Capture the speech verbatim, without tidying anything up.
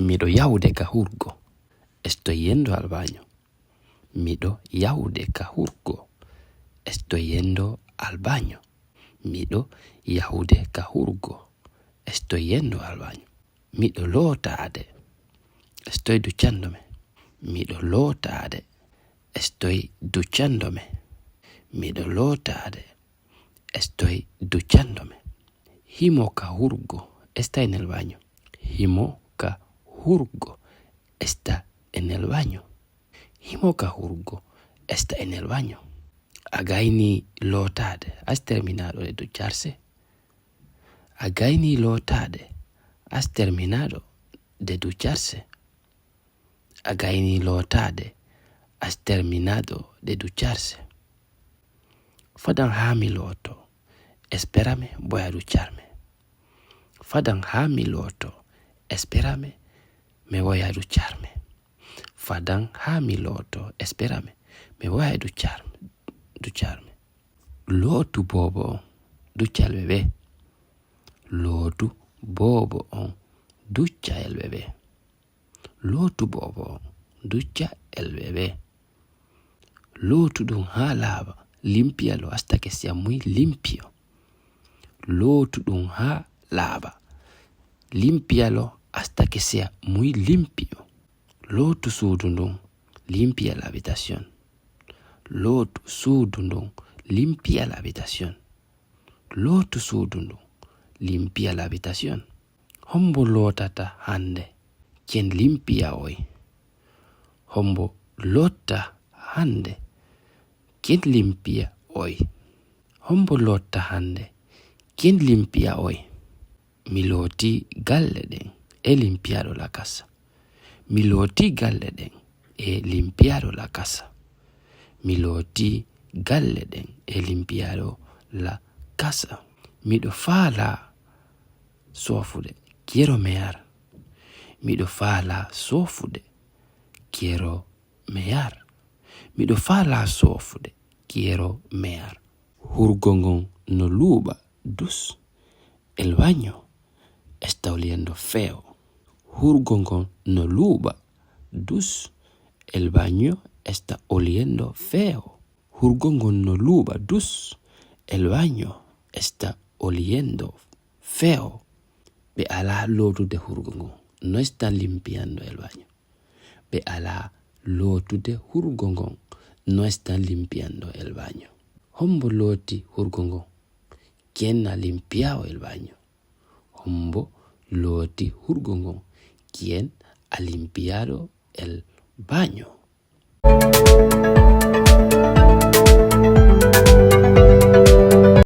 Miɗo yahude ka hurgo. Estoy yendo al baño. Miɗo yahude ka hurgo. Estoy yendo al baño. Miɗo yahude ka hurgo. Estoy yendo al baño. Miɗo lootaade. Estoy duchándome. Miɗo lootaade. Estoy duchándome. Miɗo lootaade. Estoy duchándome. Himo ka hurgo. Está en el baño. Himo ka hurgo. Está en el baño. Himo ka hurgo. Está en el baño. A gayni lootaade. Has terminado de ducharse? A gayni lootaade. Has terminado de ducharse? A gayni lootaade. Has terminado de ducharse? Fadan haa mi looto. Espérame, voy a ducharme. Fadan haa mi looto. Espérame, me voy a ducharme. Fadan haa mi looto. Espérame, me voy a ducharme. Ducharme. Lootu boobo on. Ducha el bebé. Lootu boobo on. Ducha el bebé. Lootu boobo on. Ducha el bebé. Lootu ɗum haa laaɓa. Límpialo hasta que sea muy limpio. Lootu ɗum haa laaɓa. Límpialo hasta que sea muy limpio. Lootu suudu ndun. Limpia la habitación. Lootu suudu ndun. Limpia la habitación. Lootu suudu ndun. Limpia la habitación. Hombo lootata hannde? ¿Quién limpia hoy? Hombo lotta hannde? ¿Quién limpia hoy? Hombo lotta hannde? ¿Quién limpia hoy? Mi looti galle ɗen. He limpiado la casa. Mi looti galle ɗen. He limpiado la casa. Mi looti galle ɗen. He limpiado la casa. Miɗo faalaa soofude. Quiero mear. Miɗo faalaa soofude. Quiero mear. Miɗo faalaa soofude. Quiero mear. Hurgo ngon no luuɓa. Dush. El baño está oliendo feo. Hurgo ngon no luuɓa. Dush. El baño está oliendo feo. Hurgo ngon no luuɓa. Dush. El baño está oliendo feo. Ɓe alaa lootude hurgo ngon. No están limpiando el baño. Ɓe alaa lootude hurgo ngon. No están limpiando el baño. Hombo looti hurgo ngon? ¿Quién ha limpiado el baño? Hombo looti hurgo ngon? ¿Quién ha limpiado el baño?